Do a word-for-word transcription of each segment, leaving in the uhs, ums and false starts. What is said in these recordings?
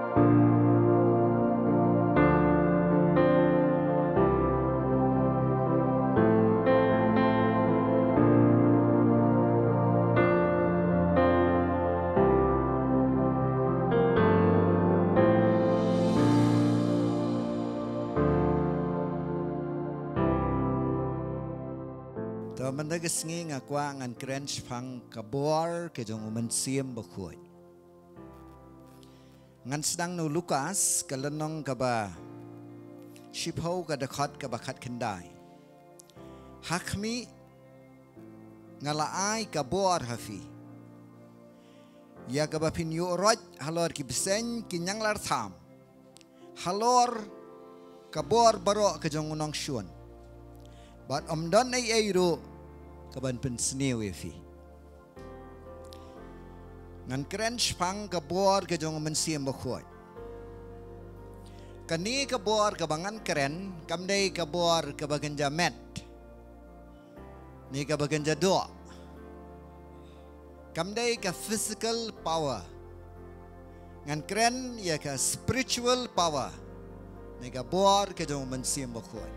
To mynta ka sngi nga kwah ngan kren shaphang ka bor ka jong u Mynsiem Bakhuid. Ngan sdang na u Lukas ka lynnong kaba shiphew ka dkhot kaba khatkhyndai. Ha khmih nga la ai ka bor ha phi, ïa kaba phin ïuh roit halor ki bseiñ ki ñianglartham, halor ka bor baroh ka jong u nongshun. Bad ym don ei ei ruh kaban pynsniew ïa phi. Ngan kren shaphang ka bor ka jong u Mynsiem Bakhuid. Kane ka bor kaba ngan kren kam dei ka bor kaba kynja met ne kaba kynja doh. Kam dei ka physical power. Ngan kren ïa ka spiritual power ne ka bor ka jong u Mynsiem Bakhuid.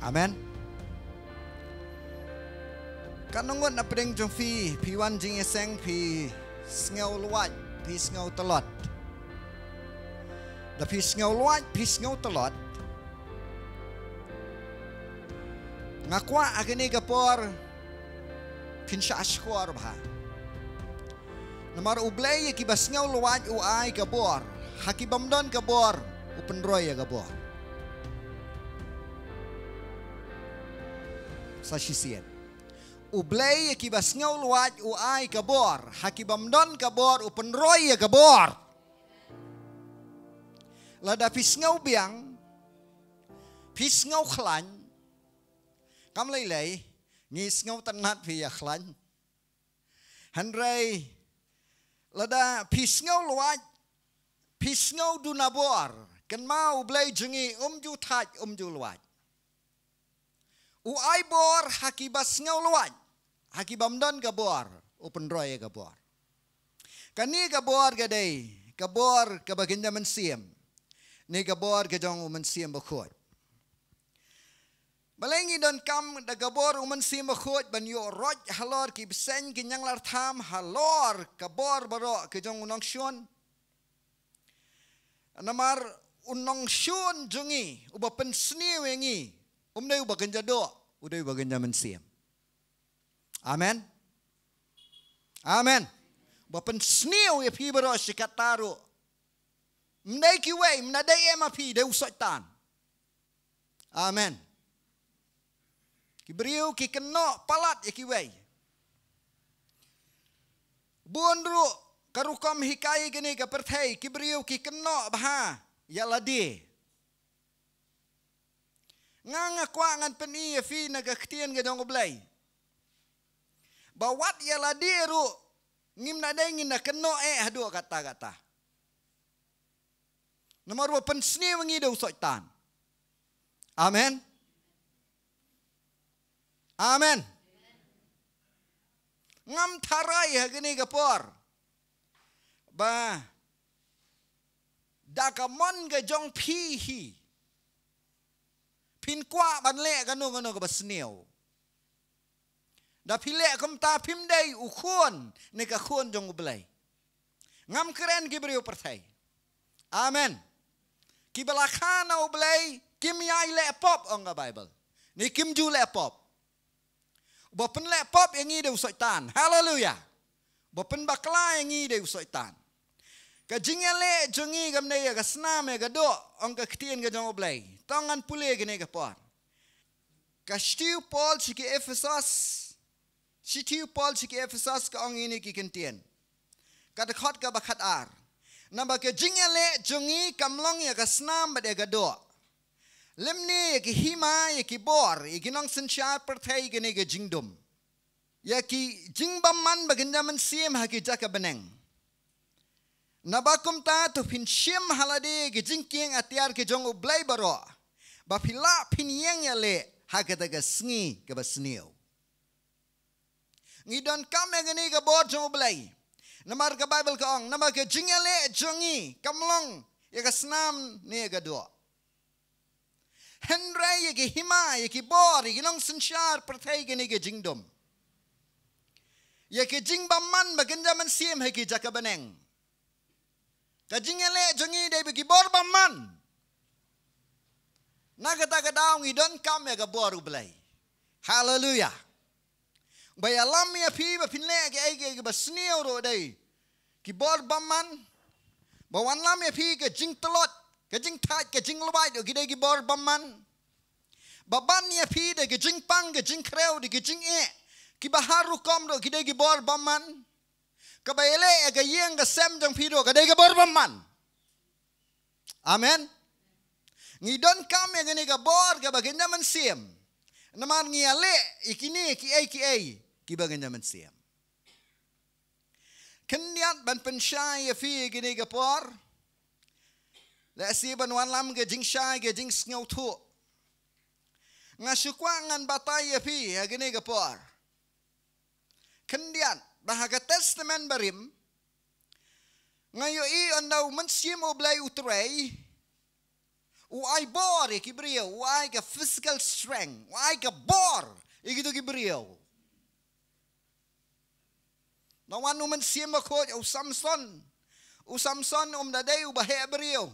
Amen. Katno ngut na pdeng jong phi, phi wan jingïaseng phi sngew lwait, phi sngew tlot? Da phi sngew lwait, phi sngew tlot, nga kwah ha kane ka por phin shah shkor bha. Namar U Blei ïa kiba sngew lwait u ai ka bor, ha ki bym don ka bor u pynroi ïa ka bor. Sa shisien. U Blei ïa kiba sngew lwait u ai ka bor, ha ki bym don ka bor u pynroi ïa ka bor. Lada phi sngew biang, phi sngew khlaiñ, kam lei lei, ngi sngew tynnat phi ïa khlaiñ. Hynrei lada phi sngew lwait, phi sngew duna bor, kynmaw U Blei jong ngi um ju thait, um ju lwait. U ai bor ha kiba sngew lwait, ha ki bym don ka bor u pynroi ïa ka bor. Kane ka bor ka dei ka bor kaba kynja mynsiem, ne ka bor ka jong u Mynsiem Bakhuid. Balei ngi donkam da ka bor u Mynsiem Bakhuid ban ïuh roit halor ki bseiñ ki ñianglartham, halor ka bor baroh ka jong u nongshun? Namar u nongshun jong ngi, uba pynsniew ïa ngi, um dei uba kynja doh, u dei uba kynja mynsiem. Amen. Amen. Uba pynsniew ïa phi baroh shi katta ruh, ym dei kiwei, ym dei em ha phi, dei u Soitan. Amen. Ki briew ki kynnoh palat ïa kiwei. Bun ruh ka rukom hikai kane ka pyrthei, ki briew ki kynnoh bha ïa lade. Nga nga kwah ngan pyni ïa phi na ka ktien ka jong U Blei ba wat ïa lade ruh ngim da dei ngin da kynnoh eh haduh katta katta. Namar uba pynsniew ïa ngi dei u Soitan. Amen. Amen. Ngam tharai ha kane ka por ba da ka mon ka jong phi hi phin kwah ban leh kano kano kaba sniew. Da phi leh kumta phim dei u khun ne ka khun jong U Blei. Ngam kren ki briew pyrthei. Amen. Kiba la kha na U Blei kim ïai leh pop, ong ka Baibl. Ne kim ju leh pop. Uba pynleh pop ïa ngi dei u Soitan. Haleluya. Uba pynbakla ïa ngi dei u Soitan. Ka jingïaleh jong ngi kam dei ïa ka snam ïa ka doh, ong ka ktien ka jong U Blei. To ngan pule kane ka por. Ka shithi u Paul sha ki Ephesos, shithi u Paul sha ki Ephesos ka ong ïa kine ki kyntien. Ka dkhot kaba khatar. Naba ka jingïaleh jong ngi kam long ïa ka snam bad ïa ka doh, lymne ïa ki hima, ïa ki bor, ïa ki nongsynshar pyrthei kane ka jingdum, ïa ki jingbymman ba kynja mynsiem ha ki jaka bneng. Naba kumta to phin shim ha lade ki jingkieng atiar ki jong U Blei baroh, ba phi lah phin ïeng ïaleh ha kata ka sngi kaba sniew. Ngi donkam ïa kane ka bor jong U Blei. Namar ka Baibl ka ong, namar ka jingïaleh jong ngi kam long ïa ka snam ne ïa ka doh. Hynrei ïa ki hima, ïa ki bor, ïa ki nongsynshar pyrthei kine ki jingdum. Ïa ki jingbymman ba kynja mynsiem ha ki jaka bneng. Ka jingïaleh jong ngi dei bad ki bor bymman. Na kata ka daw ngi donkam ïa ka bor U Blei. Haleluya. Ba ïalam ïa phi ba phin leh kiei kiei kiba sniew ruh dei ki bor bymman. Ba wanlam ïa phi ka jingtlot, ka jingthait, ka jinglwait ruh ki dei ki bor bymman. Ba ban ïa phi da ka jingpang, ka jingkhrew, da ka jingeh, kiba har rukom ruh ki dei ki bor bymman. Kaba ïaleh ïa ka ïing ka sem jong phi ruh ka dei ka bor bymman. Amen. Ngi donkam ïa kane ka bor kaba kynja mynsiem. Namar ngi ïaleh ïa kine kiei kiei kiba kynja mynsiem. Khyndiat ban pynshai ïa phi ïa kane ka por. Lehse ban wanlam ka jingshai ka jingsngewthuh. Nga shu kwah ngan batai ïa phi ïa kane ka por. Khyndiat ba ha ka Testament Barim nga ïohi ynda u Mynsiem U Blei u trei, u ai bor ïa ki briew, u ai ka physical strength, u ai ka bor ïa kito ki briew. Nda wan u Mynsiem Bakhuid ïa u Samson. U Samson um da dei uba heh briew.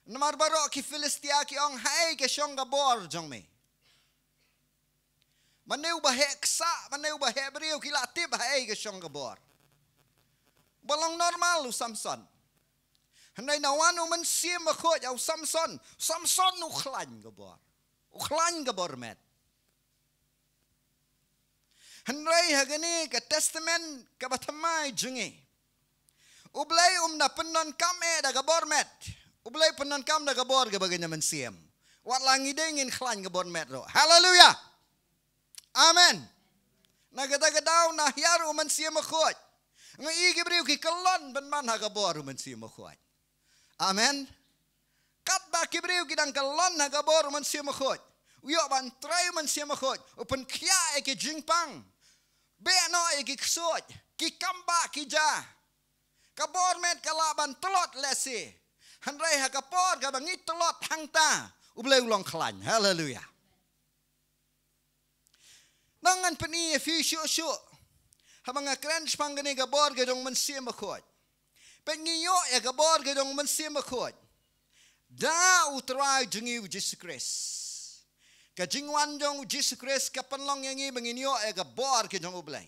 Namar baroh ki Philistia ki ong, haei ka shong ka bor jong me? Mano uba heh ksah, mano uba heh briew, ki la tip haei ka shong ka bor. Ba long normal u Samson. Hynrei nda wan u Mynsiem Bakhuid ïa u Samson, Samson u khlaiñ ka bor. U khlaiñ ka bor met. Hynrei ha kane ka Testament kaba thymmai jong ngi, U Blei um da pyndonkam eh da ka bor met. U Blei pyndonkam da ka bor kaba kynja mynsiem. Wat la ngi dei ngin khlaiñ ka bor met ruh. Haleluya. Amen. Na kata ka daw na hiar u Mynsiem Bakhuid, nga i ki briew ki kyllon ban man ha ka bor u Mynsiem Bakhuid. Amen. Katba ki briew ki dang kyllon ha ka bor u Mynsiem Bakhuid, u ïoh ban trei u Mynsiem Bakhuid, u pynkhiah ïa ki jingpang, beh noh ïa ki ksuid, ki kam ba ki ja. Ka bor met ka lah ban tlot lehse, hynrei ha ka por kaba ngi tlot hangta, U Blei u long khlaiñ. Haleluya. Nang ngan pyni ïa phi shuh shuh. Haba nga kren shaphang kane ka bor ka jong u Mynsiem Bakhuid. Peit, ngi ïoh ïa ka bor ka jong u Mynsiem Bakhuid da u Trai jong ngi u Jisu Khrist. Ka jingwan jong u Jisu Khrist ka pynlong ïa ngi ba ngin ïoh ïa ka bor ka jong U Blei.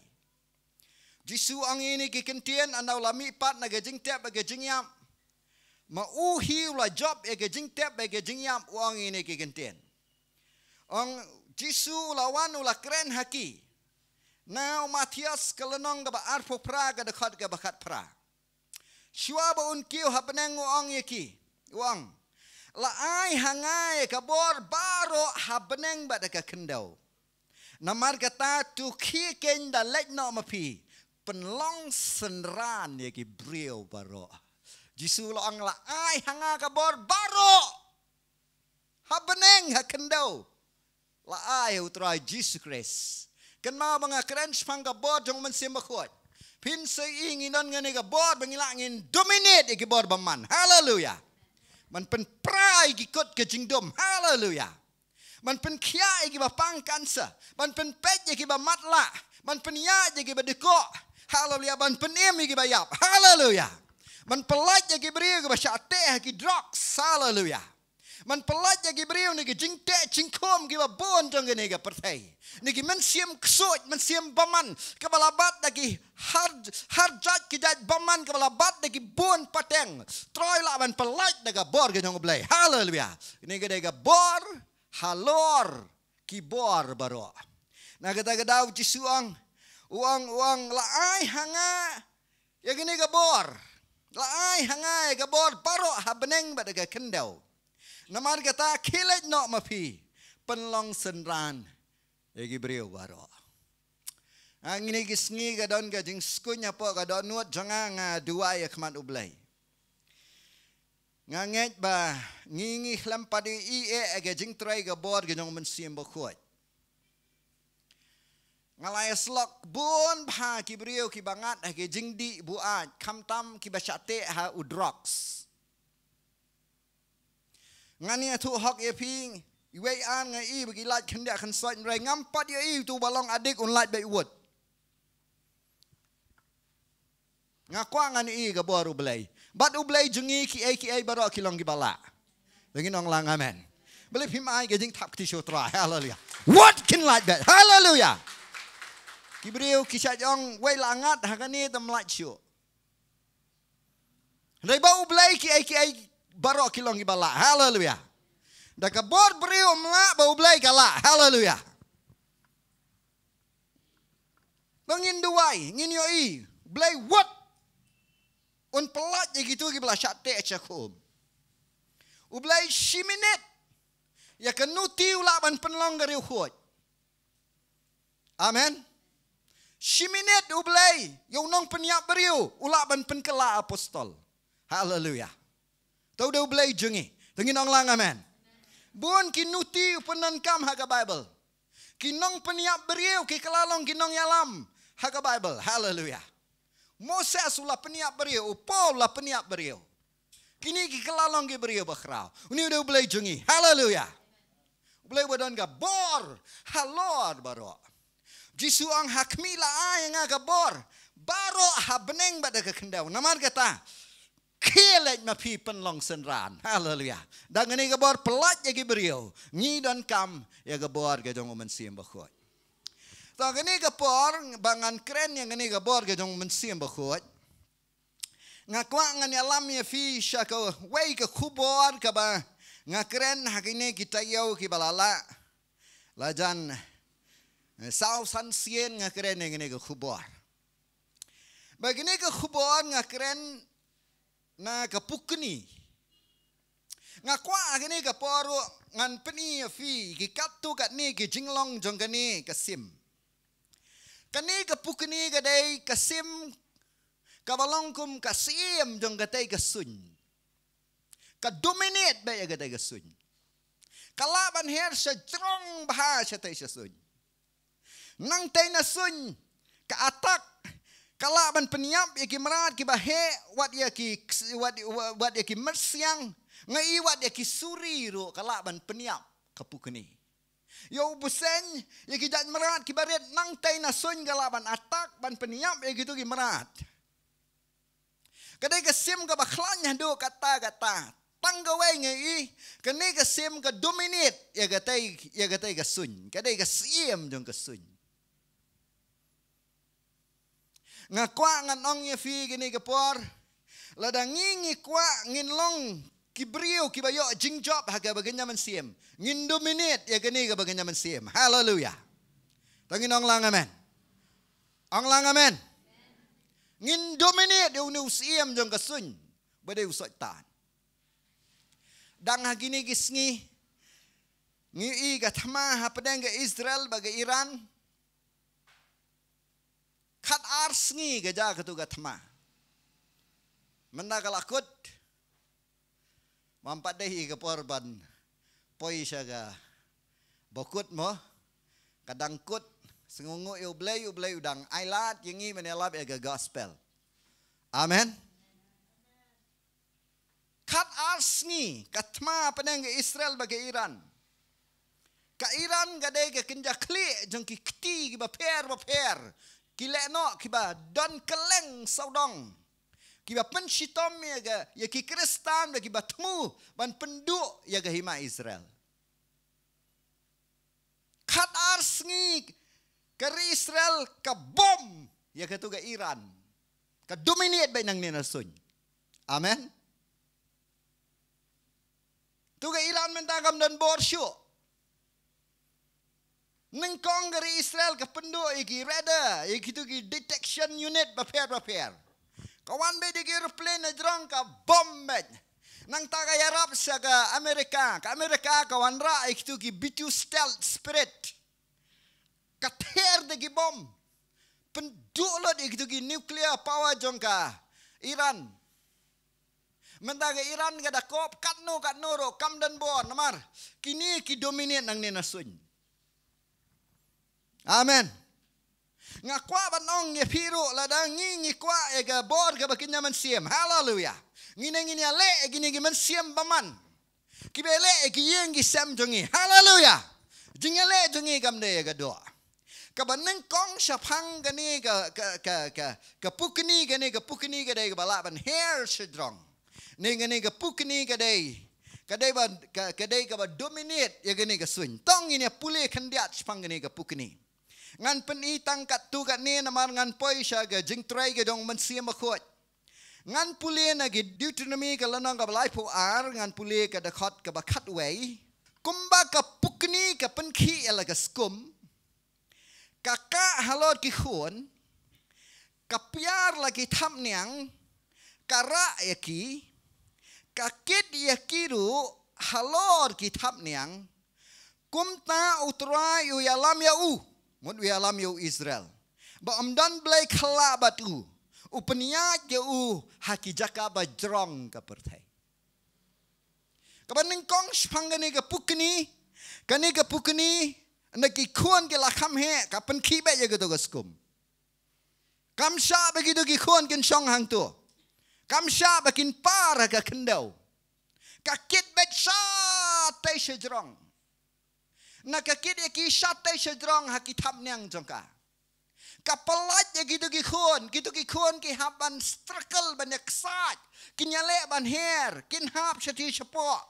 Jisu ong ïa kine ki kyntien ynda u la mihpat na ka jingtep bad ka jingïap. Ma u hi u la jop ïa ka jingtep bad ka jingïap, u ong ïa kine ki kyntien. Ong Jisu u la wan u la kren ha ki. Na u Mathaios ka lynnong kaba arphew phra ka dkhot kaba khatphra. Shuwa ba un kiew ha bneng u ong ïa ki, u ong, la ai ha nga ïa ka bor baroh ha bneng bad ha ka khyndew. Namar kata to khie keiñ da leit noh ma phi, pynlong synran ïa ki briew baroh. Jisu u la ong la ai ha nga ka bor baroh. Ha bneng ha khyndew. La ai u Trai Jisu Khrist. Kynmaw ba nga kren shaphang ka bor jong u Mynsiem Bakhuid. Phin sa ïohi ngi don kane ka bor ba ngi lah ngin dominate ïa ki bor bymman. Haleluya. Ban pynpra ïa ki kot ka jingdum. Haleluya. Ban pynkhiah ïa kiba pang cancer. Ban pynpeit ïa kiba matlah. Ban pynïaid ïa kiba dkoh. Haleluya. Ban pynim ïa kiba ïap. Haleluya. Ban pyllait ïa ki briew kiba shah teh ha ki drugs. Haleluya. Ban pyllait ïa ki briew na ki jingteh jingkhum kiba bun jong kane ka pyrthei. Na ki mynsiem ksuid, mynsiem bymman, kaba la bat da ki har, har jait ki jait bymman, kaba la bat da ki bun pateng. Trai lah ban pyllait da ka bor ka jong U Blei. Haleluya. Kane ka dei ka bor halor ki bor baroh. Na kata ka daw Jisu u ong, u ong, u ong, la ai ha nga ïa kane ka bor. La ai ha nga ïa ka bor baroh ha bneng bad ha ka khyndew. Namar kata khie leit noh ma phi, pynlong synran ïa ki briew baroh. Ha kine ki sngi ka don ka jingskun hapoh ka dohnud jong nga, nga duwai ha khmat U Blei. Nga ngeit ba ngi, ngi khlem pat ïohi eh ïa ka jingtrei ka bor ka jong u Mynsiem Bakhuid. Nga la ïa slok bun bha ki briew kiba ngat ha ki jingdih buaid, khamtam kiba shah teh ha u drugs. Ngan ïathuh hok ïa phi, iwei i an nga i ba ki lait khyndiat khynsoit, hynrei ngam pat ïohi uto uba long addict un lait beit wut. Nga kwah ngan i ka bor U Blei. Bad U Blei jong ngi kiei kiei baroh ki long kiba lah. Te ngin ong lang amen. Balei phim ai ka jingthap kti sha U Trai. Haleluia. Wat kin lait beit. Haleluia. Ki briew ki shait ong, wei la ngat ha kane te ym lait shuh. Hynrei ba U Blei kiei kiei baroh ki long kiba lah. Haleluia. Da ka bor briew ym lah, ba U Blei ka lah. Haleluia. Ba ngin duwai, ngin ïohi, U Blei wat un pyllait ïa kito kiba la shah teh sha khum. U Blei shi minit ïa ka nuti u lah ban pynlong ka riewkhuid. Amen. Shi minit U Blei ïa u nongpynïap briew u lah ban pynkylla apostol. Haleluia. Te u dei U Blei jong ngi. Te ngin ong lang amen. Bun ki nuti u pyndonkam ha ka Baibl. Ki nongpynïap briew ki kylla long ki nongïalam ha ka Baibl. Haleluia. Moses u la pynïap briew, u Paul u la pynïap briew. Kine ki kylla long ki briew bakhraw. Une u dei U Blei jong ngi. Haleluia. U Blei uba don ka bor halor baroh. Jisu ong, ha khmih la ai ïa nga ka bor baroh ha bneng bad ha ka khyndew. Namar kata, khie leit ma phi pynlong synran. Haleluia. Da kane ka bor pyllait ïa ki briew, ngi donkam ïa ka bor ka jong U Mynsiem Bakhuid. To kane ka por ba ngan kren ïa kane ka bor ka jong U Mynsiem Bakhuid, nga kwah ngan ïalam ïa phi sha kawei ka khubor kaba nga kren ha kine ki taïew kiba la lah. La jan, eh, saw san sien nga kren ïa kane ka khubor. Ba kane ka khubor nga kren na ka pukni. Nga kwah ha kane ka por ruh ngan pyni ïa phi ki katto katne ki jinglong jong kane ka sim. Kane ka pukni ka dei ka sim kaba long kum ka siem jong katei ka suiñ. Ka dominate beit ïa katei ka suiñ. Ka lah ban her sha jrong bha shatei sha suiñ. Nangtei na suiñ ka attack ka lah ban pynïap ïa ki mrad kiba heh, wat ïa ki, wat, wat ïa ki myrsiang, nga i wat ïa ki suri ruh ka lah ban pynïap ka pukni. Ïa u bseiñ, ïa ki jait mrad kiba rit, nangtei na suiñ ka lah ban attack, ban pynïap ïa kito ki mrad. Ka dei ka sim kaba khlaiñ haduh katta katta. Tang kawei nga i, kane ka sim ka dominate ïa katei, ïa katei ka suiñ. Ka dei ka siem jong ka suiñ. Nga kwah ngan ong ïa phi kane ka por, lada ngi, ngi kwah ngin long ki briew kiba ïoh jingjop ha kaba kynja mynsiem, ngin dominate ïa kane kaba kynja mynsiem. Haleluia. To ngin ong lang amen. Ong lang amen. Ngin dominate ïa une u siem jong ka suiñ ba dei u Soitan. Dang ha kine ki sngi ngi i ka thma hapdeng ka Israel bad ka Iran. Khat ar sngi ka jia kato ka thma. Mynta ka la kut. Ym pat dei hi ka por ban poi sha kaba kut mo. Ka dang kut. Sngewnguh ïa U Blei, U Blei u dang ailad ïa ngi ban ïalap ïa ka gospel. Amen. Khat ar sngi ka thma hapdeng ka Israel bad ka Iran. Ka Iran ka dei ka kynja khlieh jong ki kti kiba pher bapher, ki lehnoh kiba don kylleng sawdong, kiba pynshitom ïa ka, ïa ki Khristan bad kiba thmu ban pynduh ïa ka hima Israel. Khat ar sngi ka ri Israel ka bom ïa kato ka Iran. Ka dominate beit nangne na suiñ. Amen. To ka Iran mynta kam don bor shuh. Nyngkong ka ri Israel ka pynduh ïa ki radar, ïa kito ki detection unit bapher bapher. Ka wan beit ïa ki aeroplane na jrong ka bom beit. Nangta ka ïarap sha ka Amerika, ka Amerika ka wanrah ïa kito ki B two stealth Spirit. Ka ther da ki bom. Pynduh lut ïa kito ki nuclear power jong ka Iran. Mynta ka Iran ka da kop katno katno ruh kam don bor namar kine ki dominate nangne na suiñ. Amen. Nga kwah ban ong ïa phi ruh, lada ngi ngi kwah ïa ka bor kaba kynja mynsiem. Haleluia. Ngi ne ngin ïaleh ïa kine ki mynsiem bymman, kiba leh ïa ki ïing ki sem jong ngi. Haleluia. Jingïaleh jong ngi kam dei ïa ka doh. Kaba nyngkong shaphang kane ka, ka, ka, ka, ka pukni, kane ka pukni ka dei kaba lah ban her shajrong. Ne kane ka pukni ka dei, ka dei ba, ka, ka dei kaba dominate ïa kane ka suiñ. To ngin ïa pule khyndiat shaphang kane ka pukni. Ngan pyni tang katto katne namar ngan poi sha ka jingtrei ka jong u Mynsiem Bakhuid. Ngan pule na ki Deuteronomi ka lynnong kaba laiphew ar, ngan pule ka dkhot kaba khatwei. Kumba ka pukni ka pynkhih ïa la ka skum, ka kah halor ki khun, ka piar la ki thapniang, ka rah ïa ki, ka kit ïa ki ruh halor ki thapniang, kumta U Trai u ïalam ïa u, mut u ïalam ïa u Israel, ba ym don blei khyllah bad u, u pynïaid ïa u ha ki jaka ba jrong ka pyrthei. Kaba nyngkong shaphang kane ka pukni, kane ka pukni, na ki khun ki la kham heh, ka pynkhih beit ïa kito ka skum. Kam shah ba kito ki khun kin shong hangto. Kam shah ba kin par ha ka khyndew. Ka kit beit shatei shajrong. Na ka kit ïa ki shatei shajrong ha ki thapniang jong ka. Ka pyllait ïa kito ki khun, kito ki khun ki hap ban struggle ban ïa ksaid. Kin ïaleh ban her, kin hap shatei shapoh.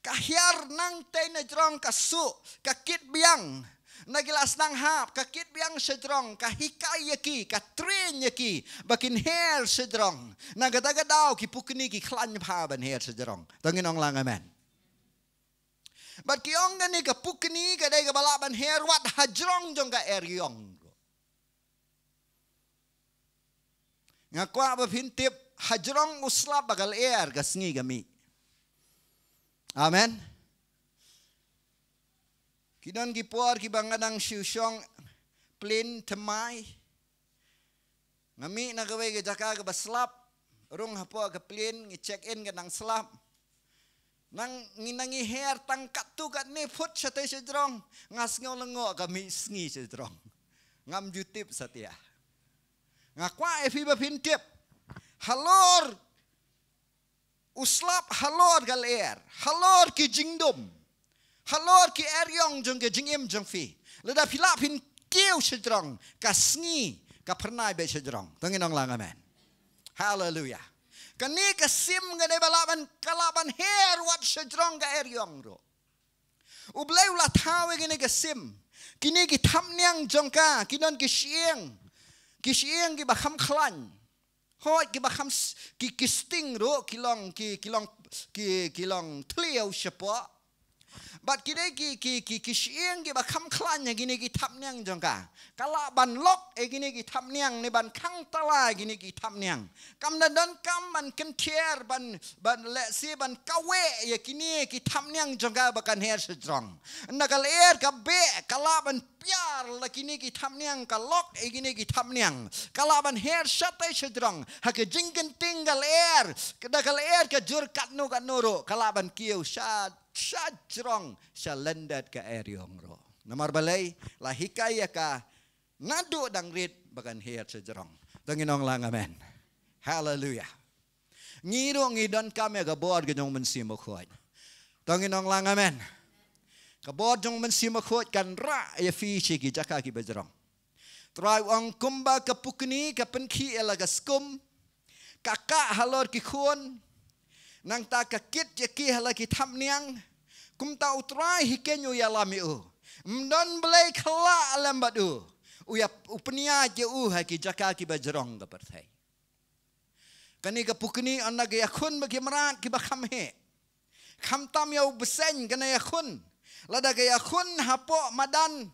Ka hiar nangtei na jrong ka suh, ka kit biang. Na ki la sdang hap, ka kit biang shajrong, ka hikai ïa ki, ka train ïa ki, ba kin her shajrong. Na kata ka daw ki pukni ki khlaiñ bha ban her shajrong. To ngin ong lang amen. Bad ki ong kane ka pukni ka dei kaba lah ban her wat hajrong jong ka eriong. Nga kwah ba phin tip, hajrong u slap ba ka lyer ka sngi ka mih. Amen. Ki don ki por kiba nga dang shu shong plane thymmai. Nga mih na kawei ka jaka kaba slap, rung hapoh ka plane, ngi check in ka dang slap. Nang ngi, nang ngi her tang katto katne phut shatei shajrong, nga sngew lyngngoh ka mih sngi shajrong. Ngam ju tip satia. Nga kwah ïa phi ba phin tip. Halor u slap, halor ka lyer, halor ki jingdum, halor ki eriong jong ka jingim jong phi. Lada phi lah phin kiew shajrong, ka sngi ka phyrnai beit shajrong. To ngin ong lang amen. Haleluia. Kane ka sim ka dei ba lah ban, ka lah ban her wat shajrong ka eriong ruh. U Blei u la thaw ïa kane ka sim. Kine ki thapniang jong ka, ki don ki shyieng. Ki shyieng kiba kham khlaiñ. Hooid, kiba kham s-, ki, ki sting ruh, ki long, ki, ki long, ki, ki long thliew shapoh. Bad ki dei ki, ki, ki, ki shyieng kiba kham khlaiñ ha kine ki thapniang jong ka. Ka lah ban lok ïa kine ki thapniang ne ban khang tala ïa kine ki thapniang. Kam da donkam ban kynthiar ban, ban lehse ban kaweh ïa kine ki thapniang jong ka ba kan her shajrong. Na ka lyer ka beh ka lah ban piar la kine ki thapniang, ka lok ïa kine ki thapniang. Ka lah ban her shatei shajrong. Ha ka jingkynting ka lyer, da ka lyer ka jur katno katno ruh, ka lah ban kiew sha, shajrong sha lyndet ka eriong ruh. Namar balei? La hikai ïa ka naduh dang rit ba kan her shajrong. To ngin ong lang amen. Haleluia. Ngi ruh ngi donkam ïa ka bor ka jong u Mynsiem Bakhuid. To ngin ong lang amen. Ka bor jong u Mynsiem Bakhuid kan rah ïa phi sha ki jaka kiba jrong. Trai u ong kumba ka pukni ka pynkhih ïa la ka skum, ka kah halor ki khun, nangta ka kit ïa ki ha la ki thapniang. Kumta U Trai hi keiñ u ïalam ïa u. Ym don blei khyllah lem bad u. U ïa, u pynïaid ïa u ha ki jaka kiba jrong ka pyrthei. Kane ka pukni ong na ka ïakhun bad ki mrad kiba kham heh. Khamtam ïa u bseiñ, kane ka ïakhun. Lada ka ïakhun hapoh madan,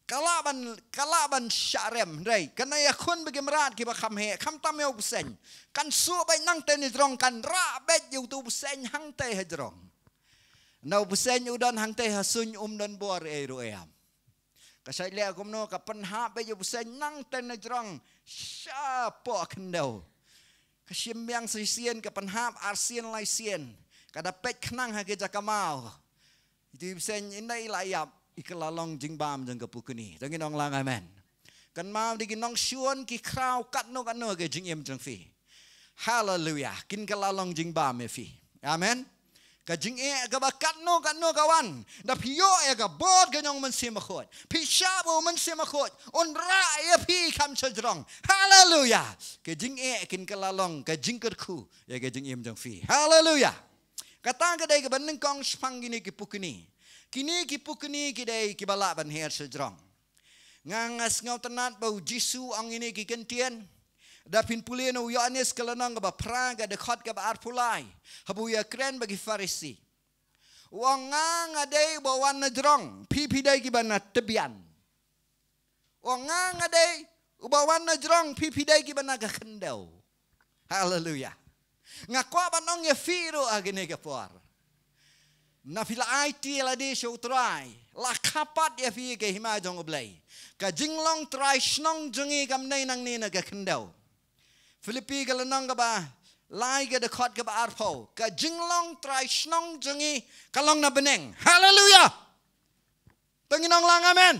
ka lah ban, ka lah ban shah rem, hynrei kane ka ïakhun bad ki mrad kiba kham heh, khamtam ïa u bseiñ. Kan suh beit nangtei na jrong, kan rah beit ïa uto u bseiñ hangtei ha jrong. Na u bseiñ u don hangtei ha suiñ, um don bor ei ruh ei. Ka shait leh kumno, ka pynhap beit ïa u bseiñ nangtei na jrong shapoh khyndew. Ka shim biang sa shisien, ka pynhap arsien laisien. Ka da peit khnang ha ki jaka maw. Ito i bseiñ, ynda i la ïap, i kylla long jingbam jong ka pukni. To ngin ong lang amen. Kynmaw, da ki nongshun ki khraw katno katno ka jingim jong phi. Haleluya. Kin kylla long jingbam ïa phi. Amen. Ka jingeh kaba katno katno ka wan, da phi ïoh ïa ka bor ka jong u Mynsiem Bakhuid, phi shah ba u Mynsiem Bakhuid un rah ïa phi kham shajrong. Haleluya. Ka jingeh kin kylla long ka jingkyrkhu ïa ka jingim jong phi. Haleluya. Kata ka dei kaba nyngkong shaphang kine ki pukni. Kine ki pukni ki dei kiba lah ban her shajrong. Nga, nga sngewtynnat ba u Jisu u ong ïa kine ki kyntien. Da phin pule na u Ïoannis ka lynnong kaba phra, ka dkhot kaba arphew lai, haba u ïakren bad ki Pharisi, u ong, "Nga, nga dei uba wan na jrong, phi, phi dei kiba na tbian. U ong, nga, nga dei uba wan na jrong, phi, phi dei kiba na ka khyndew." Haleluya. Nga kwah ban ong ïa phi ruh ha kane ka por, na phi la aiti ïa lade sha u Trai, la kha pat ïa phi ka hima jong u Blei. Ka jinglong trai shnong jong ngi kam dei nangne na ka khyndew. Philippi ka lynnong kaba lai, ka dkhot kaba arphew, ka jinglong trai shnong jong ngi ka long na bneng. Haleluya. To ngin ong lang amen.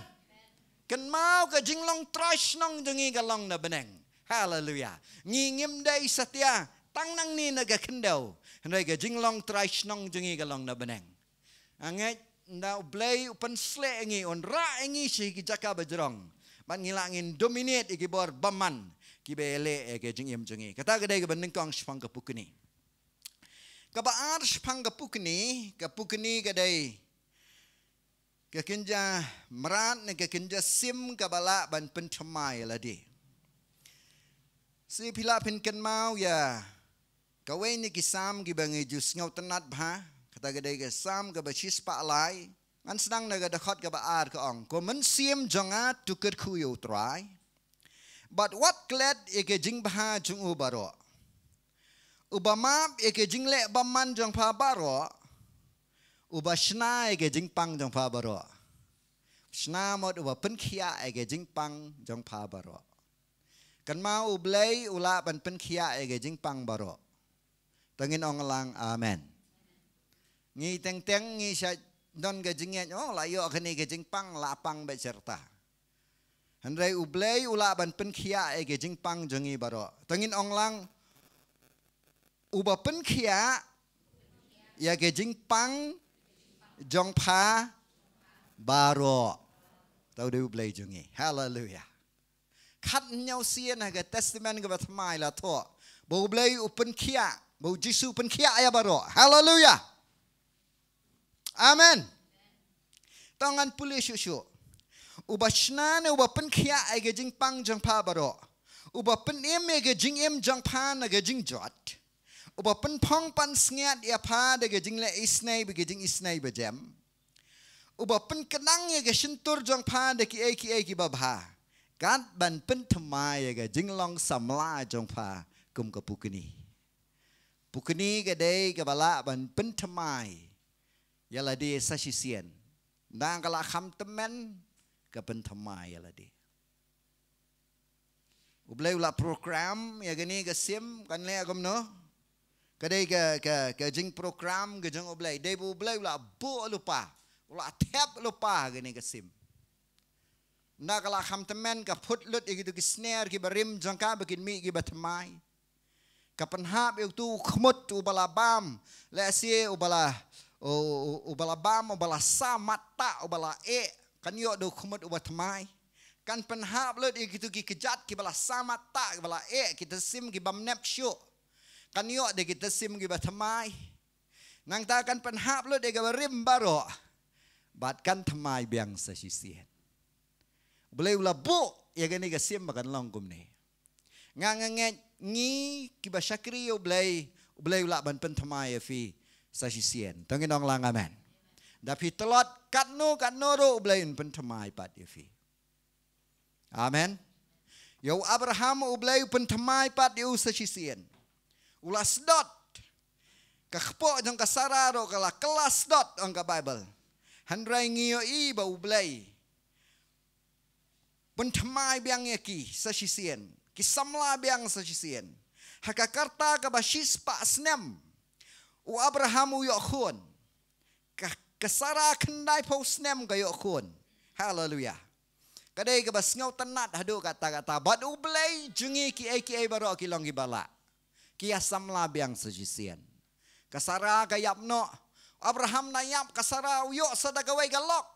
Kynmaw, ka jinglong trai shnong jong ngi ka long na bneng. Haleluya. Ngi ngim dei satia tang nangne na ka khyndew, hynrei ka jinglong trai shnong jong ngi ka long na bneng. Nga ngeit ynda u Blei u pynsleh ïa ngi, un rah ïa ngi sha ki jaka bajrong, bad ngi lah ngin dominate ïa ki bor bymman kiba ïaleh ïa ka jingim jong ngi. Kata ka dei kaba nyngkong shaphang ka pukni. Kaba ar shaphang ka pukni, ka pukni ka dei ka kynja mrad ne ka kynja sim kaba lah ban pynthymmai ïa lade. Shi phi lah phin kynmaw ïa kawei na ki Salm kiba ngi ju sngewtynnat bha, kata ka dei ka Salm kaba shispah lai. Ngan sdang na ka dkhot kaba ar, ka ong, "Ko mynsiem jong nga, to kyrkhu ïa u Trai, bad wat klet ïa ka jingbha jong u baroh. Uba map ïa ka jingleh bymman jong pha baroh, uba shna ïa ka jingpang jong pha baroh." Shna mut uba pynkhiah ïa ka jingpang jong pha baroh. Kynmaw, u Blei u lah ban pynkhiah ïa ka jingpang baroh. To ngin ong lang amen. Ngi teng teng ngi sa don ka jingngeit, oh, la ïoh kane ka jingpang, la pang beit sha rta. Hynrei u Blei u lah ban pynkhiah ïa ka jingpang jong ngi baroh. To ngin ong lang, uba pynkhiah ïa ka jingpang jong pha baroh. To u dei u Blei jong ngi. Haleluya. Khathynñiew sien ha ka Testament kaba Thymmai la thoh ba u Blei u pynkhiah, ba u Jisu u pynkhiah ïa baroh. Haleluya. Amen. To ngan pule shuh shuh. Uba shna ne uba pynkhiah ïa ka jingpang jong pha baroh. Uba pynim ïa ka jingim jong pha na ka jingjot. Uba pynphong pansngiat ïa pha da ka jingleh isynei bad ka jingisynei bajem. Uba pynkdang ïa ka shyntur jong pha da kiei kiei kiba bha, kat ban pynthymmai ïa ka jinglong samla jong pha kum ka pukni. Pukni ka dei kaba lah ban pynthymmai ïa lade sa shisien. Nda ka la kham tymmen, ka pynthymmai ïa lade. U Blei u la program ïa kane ka sim, kan leh kumno? Ka dei ka, ka, ka jingprogram ka jong u Blei. Dei ba u Blei u la buh lypa, u la thep lypa ha kane ka sim. Nda ka la kham tymmen, ka phut lut ïa kito ki sner kiba rim jong ka ba kin mih kiba thymmai. Ka pynhap ïa uto u khmut uba la bam, lehse uba la, u, u, uba la bam, uba la samat tah, uba la eh, kan ïoh da u khmut uba thymmai. Kan pynhap lut ïa kito ki kjat kiba la samat tah, kiba la eh, kita sim ki bym nep shuh, kan ïoh da kita sim kiba thymmai. Nangta kan pynhap lut ïa kaba rim baroh, bad kan thymmai biang sa shisien. U Blei u la buh ïa kane ka sim ba kan long kumne. Nga, nga ngeit ngi kiba shakri ïa u Blei, u Blei u lah ban pynthymmai ïa phi sa shisien. To ngin ong lang amen. Da phi tlot katno katno ruh, u Blei un pynthymmai pat ïa phi. Amen. Ïa u Abraham u Blei u pynthymmai pat ïa u sa shisien. U la sdot. Ka kpoh jong ka Sara ruh ka la kylla sdot, ong ka Baibl. Hynrei ngi ïohi ba u Blei pynthymmai biang ïa ki sa shisien, ki samla biang sa shisien. Ha ka rta kaba shispah snem, u Abraham u ïoh khun. Ka, ka Sara khyndaiphew snem ka ïoh khun. Haleluya. Ka dei kaba sngewtynnat haduh katta katta. Bad U Blei jong ngi kiei kiei baroh ki long kiba lah. Ki ïa samla biang sa shisien. Ka Sara ka ïap noh. Abraham na ïap, ka Sara u ïoh sa da kawei ka lok.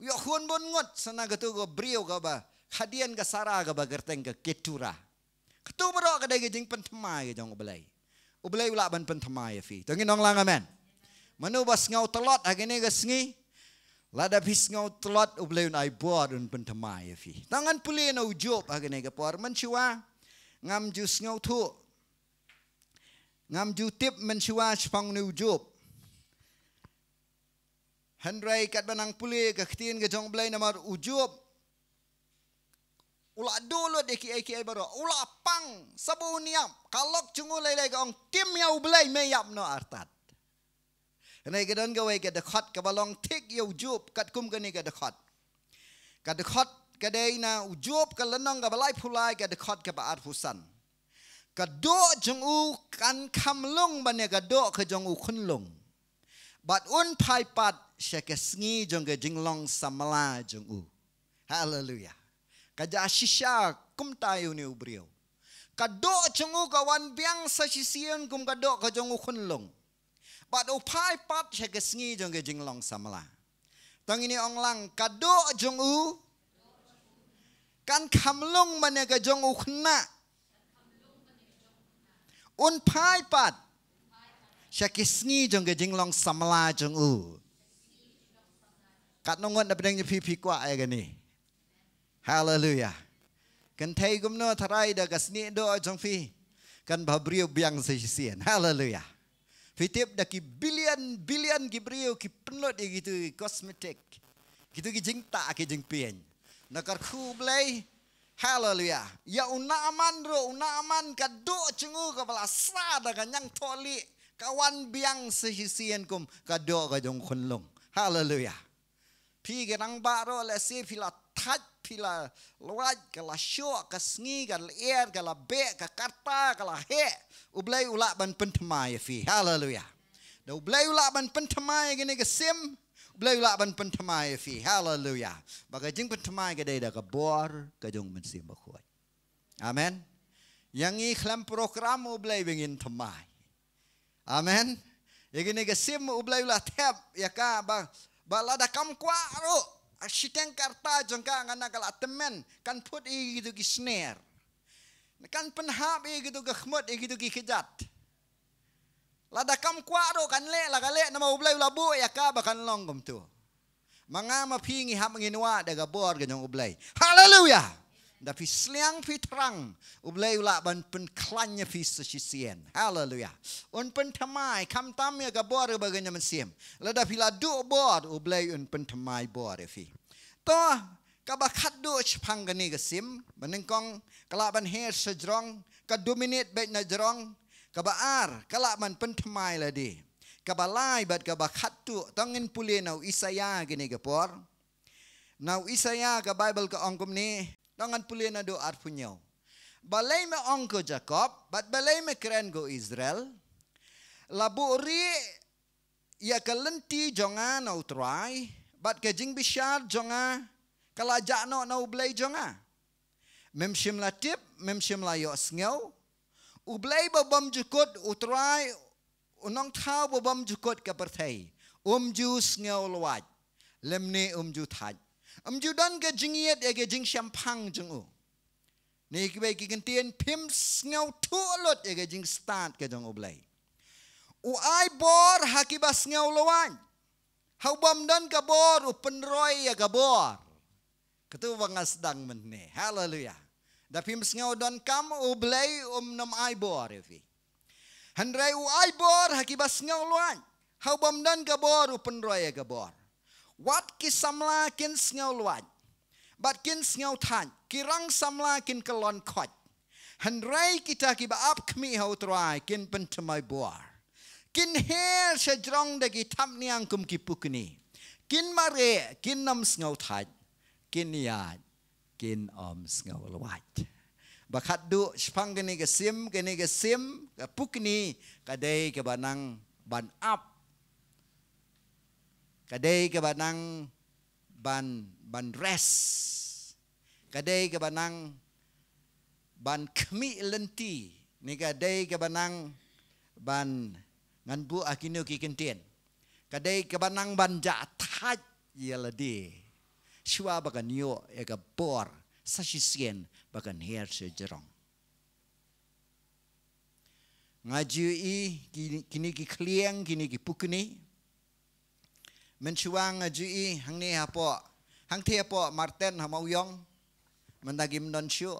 U ïoh khun bun ngut sa na katu ka briew kaba, hadien ka Sara kaba kyrteng ka Ketura. Katu baroh ka dei ka jingpynthymmai ka jong U Blei. U Blei u lah ban pynthymmai ïa phi. To ngin ong lang amen. Mano ba sngew tlot ha kane ka sngi. Lada phi sngew tlot, U Blei un ai bor, un pynthymmai ïa phi. To ngan pule na u Job ha kane ka por. Mynshuwa ngam ju sngewthuh, ngam ju tip mynshuwa shaphang une u Job. Hynrei katba nang pule ka ktien ka jong U Blei, namar u Job u la duh lut ïa kiei kiei baroh, u la pang, sabo u ïap, ka lok jong u lei lei ka ong, tim ïa U Blei, me ïap noh artat. Hynrei ka don kawei ka dkhot kaba long thik ïa u Job katkum kane ka dkhot. Ka dkhot ka dei na u Job ka lynnong kaba laiphew lai, ka dkhot kaba arphew san. Ka doh jong u kan kham lung ban ïa ka doh ka jong u khunlung. Bad un phai pat sha ka sngi jong ka jinglong samla jong u. Haleluia. Ka jia shisha kumta ïa une u briew. Ka doh jong u ka wan biang sa shisien kum ka doh ka jong u khunlung. Bad u phai pat sha ka sngi jong ka jinglong samla. To ngin ong lang, ka doh jong u kan kham lung ban ïa ka jong u khynnah. Un phai pat sha ka sngi jong ka jinglong samla jong u. Katno ngut na pdeng jong phi phi kwah ïa kane? Haleluia. Kynthei kumno, tharai da ka snieh doh jong phi kan bha briew biang sa shisien. Haleluia. Phi tip da ki billion billion ki briew ki pynlut ïa kitu ki cosmetic, kitu ki jingtah ki jingpynïeng. Na ka kyrkhu U Blei. Haleluia. Ïa u Naaman ruh, u Naaman ka doh jong u kaba la sah da ka ñiangthohlieh ka wan biang sa shisien kum ka doh ka jong u khunlung. Haleluia. Phi ki rangbah ruh lehse phi la thait, phi la lwait, ka la shoh ka sngi, ka lyer, ka la beh, ka karta ka la heh. U Blei u lah ban pynthymmai ïa phi. Haleluia. Da U Blei u lah ban pynthymmai ïa kane ka sim, U Blei u lah ban pynthymmai ïa phi. Haleluia. Ba ka jingpynthymmai ka dei da ka bor ka jong u Mynsiem Bakhuid. Amen. Ïa ngi khlem program U Blei ba ngin thymmai. Amen. Ïa kane ka sim U Blei u la thep ïa ka ba, ba lada kam kwah ruh, a shiteng karta jong ka ngan na ka la tymmen, kan put ïa kitu ki sner. Kan pynhap ïa kitu ki khmut, ïa kitu ki kjat. Lada kam kwah ruh kan leh la ka leh, namar U Blei u la buh ïa ka ba kan long kumtu. Ma nga ma phi ngi hap ngin wad da ka bor ka jong U Blei. Haleluia. Da phi sliang phi thrang, U Blei u lah ban pynkhlaiñ ïa phi sa shisien. Haleluia. Un pynthymmai, khamtam ïa ka bor ba ka jong u Mynsiem. Lada phi la duh bor, U Blei un pynthymmai bor ïa phi. To, kaba khatduh shaphang kane ka sim, ba nyngkong ka lah ban her sha jrong, ka dominate beit na jrong, kaba ar ka lah ban pynthymmai lade. Kaba lai bad kaba khatduh, to ngin pule na u Isaïah kane ka por. Na u Isaïah ka Baibl ka ong kumne, to ngan pule naduh arphew hynñiew. Balei me ong ko Jakob, bad balei me kren ko Israel? La buhrieh ïa ka lynti jong nga na U Trai, bad ka jingbishar jong nga ka la jah noh na U Blei jong nga. Mem shym la tip, mem shym la ïohsngew. U Blei ba bym jukut, U Trai, U Nongthaw ba bym jukut ka pyrthei, um ju sngewlwait, lymne um ju thait. Um ju don ka jingïeit ïa ka jingshemphang jong u. Ne kiwei ki kyntien, phim sngewthuh lut ïa ka jingstad ka jong U Blei. U ai bor ha kiba sngewlwait. Ha u bym don ka bor u pynroi ïa ka bor. Katu ba nga sdang mynne. Haleluia. Da phim sngew donkam, U Blei um nym ai bor ïa phi. Hynrei u ai bor ha kiba sngewlwait. Ha u bym don ka bor u pynroi ïa ka bor. Wat ki samla kin sngewlwait, bad kin sngewthait, ki rang samla kin kyllon khoit. Hynrei kita kiba ap khmih ha U Trai kin pynthymmai bor. Kin her sha jrong da ki thapniang kum ki pukni. Kin mareh, kin ym sngewthait, kin ïaid, kin ym sngewlwait. Ba khatduh shaphang kane ka sim, kane ka sim, ka pukni, ka dei kaba nang ban ap. Ka dei kaba nang ban, ban rest. Ka dei kaba nang ban khmih lynti, ne ka dei kaba nang ban ngan buh ha kino ki kyntien. Ka dei kaba nang ban jah thait ïa lade. Shuwa ba kan ïoh ïa ka bor sa shisien ba kan her sha jrong. Nga ju ïohi ki, kine ki khlieng, kine ki pukni. Mynshuwa nga ju ïohi hangne hapoh, hangthie hapoh Marten ha Mawïong. Mynta kim don shuh.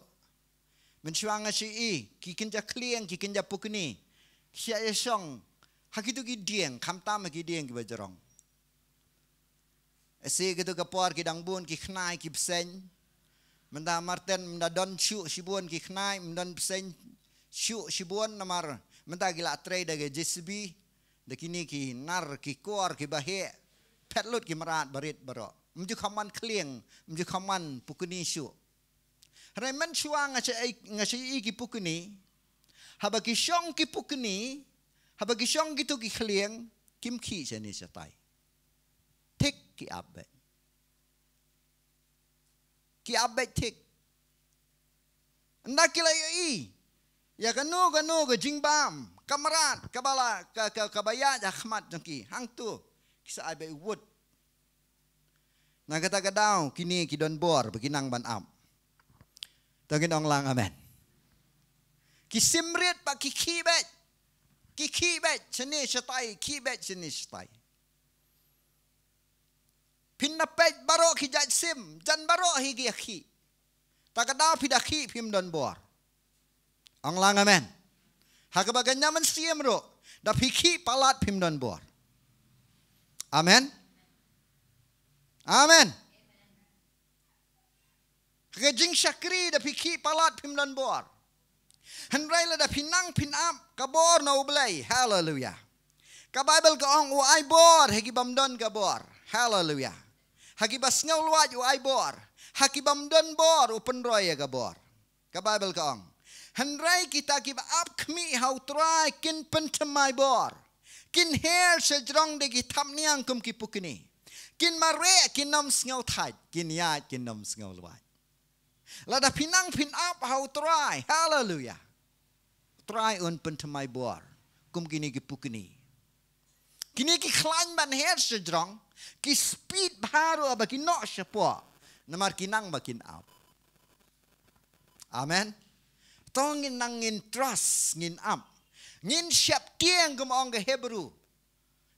Mynshuwa nga ju ïohi ki kynja khlieng, ki kynja pukni, ki ïa shong ha kito ki dieng, khamtam ha ki dieng kiba jrong. Ase kito ka por ki dang bun ki khnai ki bseiñ. Mynta Marten mynta don shuh shibun ki khnai, ym don bseiñ shuh shibun namar mynta ki la trei da ka J C B, da kine ki nar ki kor kiba heh, phet lut ki mrad barit baroh. Ym ju kham wan khlieng, ym ju kham wan pukni shuh. Hynrei mynshuwa nga shu ïohi, nga shu ïohi ki pukni. Haba ki shong ki pukni, haba ki shong kito ki khlieng, kim khih shane shatai. Thik ki ap beit. Ki ap beit thik. Ynda ki la ïohi ïa kano kano ka jingbam, ka mrad, kaba la, ka, ka, kaba ïaid ha khmat jong ki, hangto ki sa ai beit wut. Na kata ka daw kine ki don bor ba ki nang ban ap. To ngin ong lang amen. Ki sim rit ba ki khih beit. Ki khih beit shane shatai, khih beit shane shatai. Phin da peit baroh ki jait sim, jan baroh hi ki ïa khih. Ta ka daw phi da khih phim don bor. Ong lang amen. Ha kaba ka ñiam mynsiem ruh, da phi khih palat phim don bor. Amen. Amen. Ha ka jingshakri da phi khih palat phim don bor. Hynrei lada phi nang phin ap ka bor na U Blei. Haleluia. Ka Baibl ka ong u ai bor ha ki bym don ka bor. Haleluia. Ha ki ba sngewlwait u ai bor. Ha ki bym don bor u pynroi ïa ka bor. Ka Baibl ka ong. Hynrei kita ki ba ap khmih ha U Trai kin pynthymmai bor. Kin her sha jrong da ki thapniang kum ki pukni. Kin mareh, kin ym sngewthait, kin ïaid, kin ym sngewlwait. Lada phi nang phin ap ha U Trai. Haleluia. U Trai un pynthymmai bor kum kine ki pukni. Kine ki khlaiñ ban her sha jrong, ki speed bha ruh ba ki noh shapoh. Namar ki nang ba kin ap. Amen. To ngin nang ngin trust, ngin ap. Ngin sheptieng kum ong ka Hebru.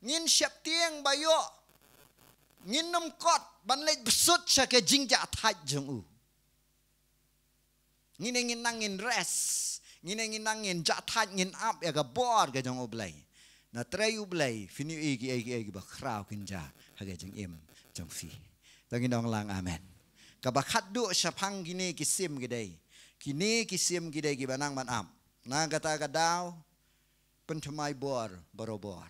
Ngin sheptieng ba ïoh. Ngin ym kot ban leit bsut sha ka jingjahthait jong u. Ngin ïa ngin nang ngin rest. Ngin ïa ngin nang ngin jahthait ngin ap ïa ka bor ka jong U Blei. Na trei U Blei, phin ïohi kiei kiei kiba khraw kin jia ha ka jingim jong phi. To ngin ong lang amen. Kaba khatduh shaphang kine ki sim ki dei. Kine ki sim ki dei kiba nang ban ap. Na kata ka daw, pynthymmai bor barobor.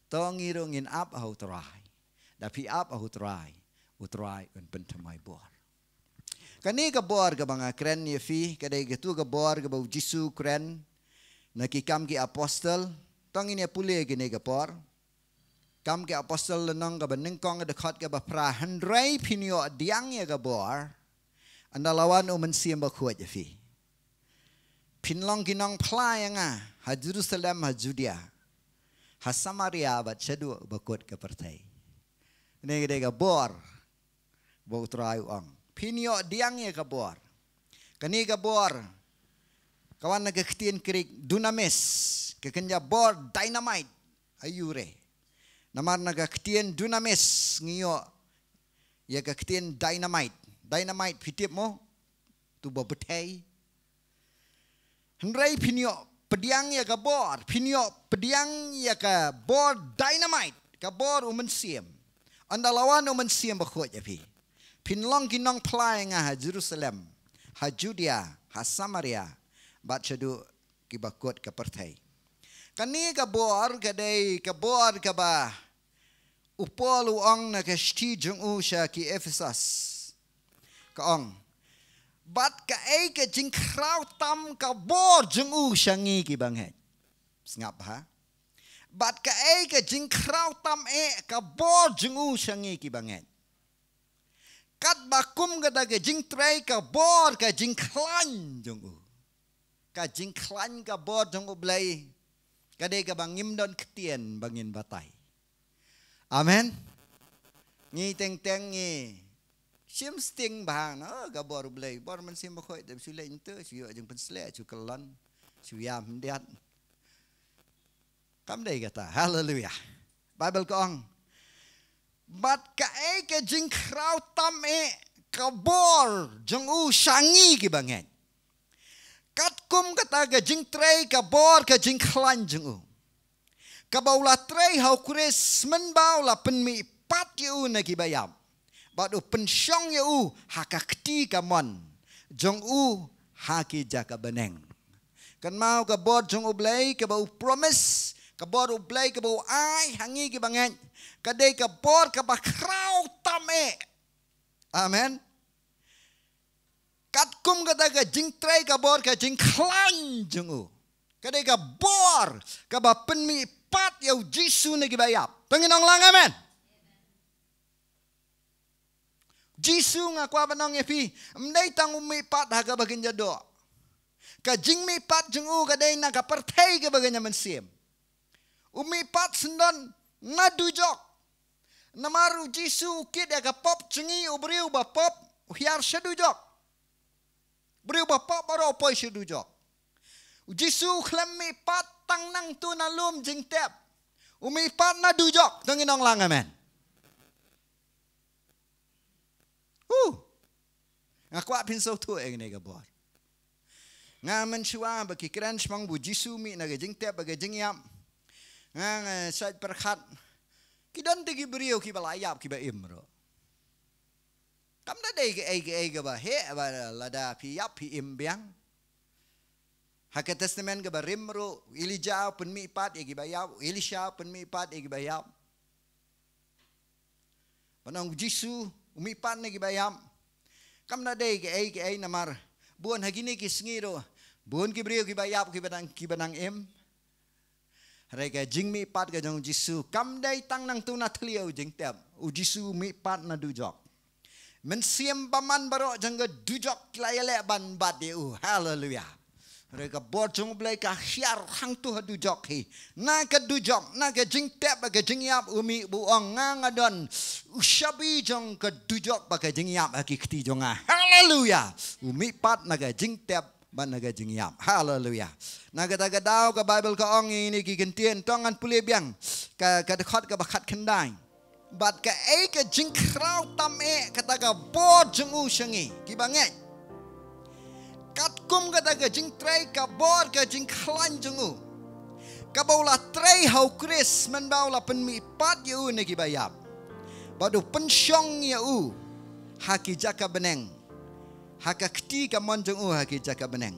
To ngi ruh ngin ap ha U Trai. Da phi ap ha U Trai, U Trai un pynthymmai bor. Kane ka bor kaba nga kren ïa phi, ka dei katu ka bor kaba U Jisu u kren na ki Kam ki Apostol. To ngin ïa pule kane ka por. Kam ki Apostol lynnong kaba nyngkong, dkhot kaba phra. Hynrei phin ïoh pdiang ïa ka bor ynda la wan U Mynsiem Bakhuid ïa phi. Phin long ki nongphla ïa nga ha Jerusalem, ha Judea, ha Samaria bad shaduh ba kut ka pyrthei. Kane ka dei ka bor ba U Trai u ong. Phin ïoh pdiang ïa ka bor. Kane ka bor ka wan na ka ktien Greek dunamis, ka kynja bor dynamite. Aiu re. Namar na ka ktien dunamis ngi ïoh ïa ka ktien dynamite. Dynamite phi tip mo? Tu ba bthei. Hynrei phin ïoh pdiang ïa ka bor, phin ïoh pdiang ïa ka bor dynamite, ka bor U Mynsiem. Ynda la wan U Mynsiem Bakhuid ïa phi, phin long ki nongphla ïa nga ha Jerusalem, ha Judea, ha Samaria, bad shaduh kiba kut ka pyrthei. Kane ka bor ka dei ka bor kaba u Paul u ong na ka shithi jong u sha ki Ephesos. Ka ong, bad kaei ka jingkhraw tam ka bor jong u sha ngi kiba ngeit. Sngap bha. Bad kaei ka jingkhraw tam eh ka bor jong u sha ngi kiba ngeit. Katba kum kata ka jingtrei ka bor ka jingkhlaiñ jong u. Ka jingkhlaiñ ka bor jong U Blei ka dei kaba ngim don ktien ba ngin batai. Amen. Ngi teng teng ngi shim sting bha na ka bor U Blei, bor Mynsiem Bakhuid, te shu leit ntu, shu ïoh jingpynsleh, shu kyllon, shu ïam hyndiat. Kam dei kata. Haleluia. Bible ka ong, bad kaei ka jingkhraw tam eh ka bor jong u sha ngi kiba ngeit. Katkum kata ka jingtrei ka bor ka jingkhlaiñ jong u, kaba u la trei ha U Khrist mynba u la pynmihpat ïa u na kiba ïap, bad u pynshong ïa u ha ka kti kamon jong u ha ki jaka bneng. Kynmaw, ka bor jong U Blei kaba u promise, ka bor U Blei kaba u ai ha ngi kiba ngeit, ka dei ka bor kaba khraw tam eh. Amen. Katkum kata ka jingtrei ka bor ka jingkhlaiñ jong u, ka dei ka bor kaba pynmihpat ïa U Jisu na kiba ïap. To ngin ong lang amen. Jisu, nga kwah ban ong ïa phi, ym dei tang u mihpat ha kaba kynja doh. Ka jingmihpat jong u ka dei na ka pyrthei kaba kynja mynsiem. U mihpat syndon na dujok. Namar U Jisu u kit ïa ka pop jong ngi, u briew ba pop u hiar sha dujok. Briew ba pop baroh u poi sha dujok. U Jisu u khlem mihpat tang nangtu na lum jingtep. U mihpat na dujok. To ngin ong lang amen. Uh. Nga kwah phin sngewthuh ïa kane ka bor. Nga mynshuwa ba ki kren shaphang ba U Jisu u mih na ka jingtep bad ka jingïap, nga, nga shait pyrkhat, ki don te ki briew kiba la ïap kiba im ruh. Kam da dei kaei kaei kaba heh ba lada phi ïap phi im biang. Ha ka Testament kaba rim ruh, u Elijah u pynmihpat ïa kiba ïap, u Elisha u pynmihpat ïa kiba ïap. Ban ong U Jisu u mihpat na kiba ïap, kam da dei kaei kaei namar bun ha kine ki sngi ruh, bun ki briew kiba ïap kiba nang, kiba nang im. Hynrei ka jingmihpat ka jong U Jisu kam dei tang nangtu na thliew jingtep. U Jisu u mihpat na dujok. Mynsiem bymman baroh jong ka dujok ki la ïaleh ban bat ïa u. Haleluia. Hynrei ka bor jong U Blei ka hiar hangtu ha dujok hi. Na ka dujok, na ka jingtep bad ka jingïap, u mih bad u ong, nga nga don u shabi jong ka dujok bad ka jingïap ha ki kti jong nga. Haleluia. U mihpat na ka jingtep bad na ka jingïap. Haleluia. Na kata ka daw ka Bible ka ong ïa kine ki kyntien, to ngan pule biang ka, ka dkhot kaba khatkhyndai. Bad kaei ka jingkhraw tam eh kata ka bor jong u sha ngi kiba ngeit. Katkum kata ka jingtrei ka bor ka jingkhlaiñ jong u, kaba u la trei ha U Khrist mynba u la pynmihpat ïa u na kiba ïap, bad u pynshong ïa u ha ki jaka bneng, ha ka kti kamon jong u ha ki jaka bneng.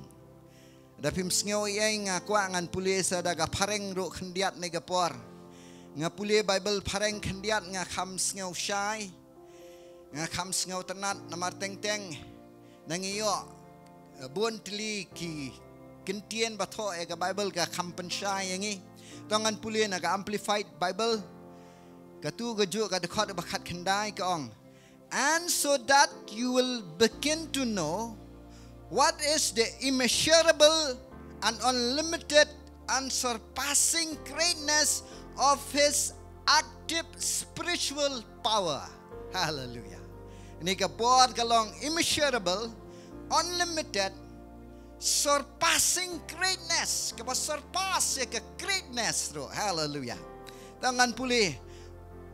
Da phim sngew ei ei, nga kwah ngan pule sa da ka phareng ruh khyndiat ne ka por. Nga pule Bible phareng khyndiat, nga kham sngew shai, nga kham sngew tynnat namar teng teng nang ïoh, eh, bun tylli ki kyntien ba thoh ïa ka Bible ka kham pynshai ïa ngi. To ngan pule na ka Amplified Bible, katu ka juh ka dkhot ba khatkhyndai ka ong, and so that you will begin to know what is the immeasurable and unlimited and surpassing greatness of his active spiritual power. Hallelujah. Ini ka bor ka long immeasurable, unlimited, surpassing greatness, kaba surpass ïa ka greatness ruh. Hallelujah. To ngan pule,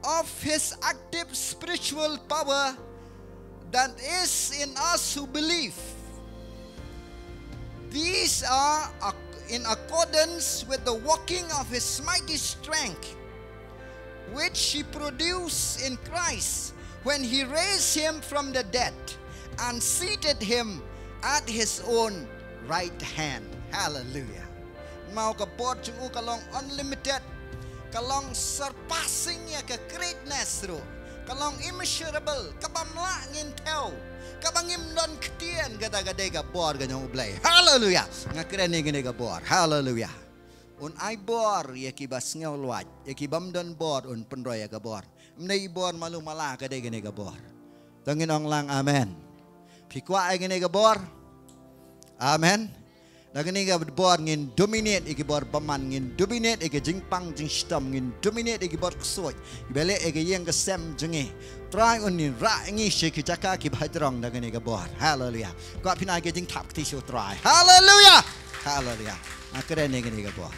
of his active spiritual power that is in us who believe. These are ac-, in accordance with the working of his mighty strength, which he produced in Christ when he raised him from the dead and seated him at his own right hand. Hallelujah. Kynmaw, ka bor jong u ka long unlimited, ka long surpassing ïa ka greatness ruh, ka long immeasurable, kaba ym lah ngin thew, kaba ngim don ktien, kata ka dei ka bor ka jong U Blei. Hallelujah. Nga kren ïa kane ka bor. Hallelujah. Un ai bor ïa kiba sngew lwait, ïa kibym don bor un pynroi ïa ka bor. Ym dei i bor malu mala, ka dei kane ka bor. To ngin ong lang amen. Phi kwah ïa kane ka bor? Amen. Da kane ka bor ngin dominate ïa ki bor bymman, ngin dominate ïa ki jingpang jingshitom, ngin dominate ïa ki bor ksuid, ki ba leh ïa ki ïing ki sem jong ngi. Trai un ïarah ngi sha ki jaka ki bha jrong da kane ka bor. Haleluya. Kwah phin ai ka jingthap kti sha u Trai. Haleluya. Haleluya. Nga kren ïa kane ka bor.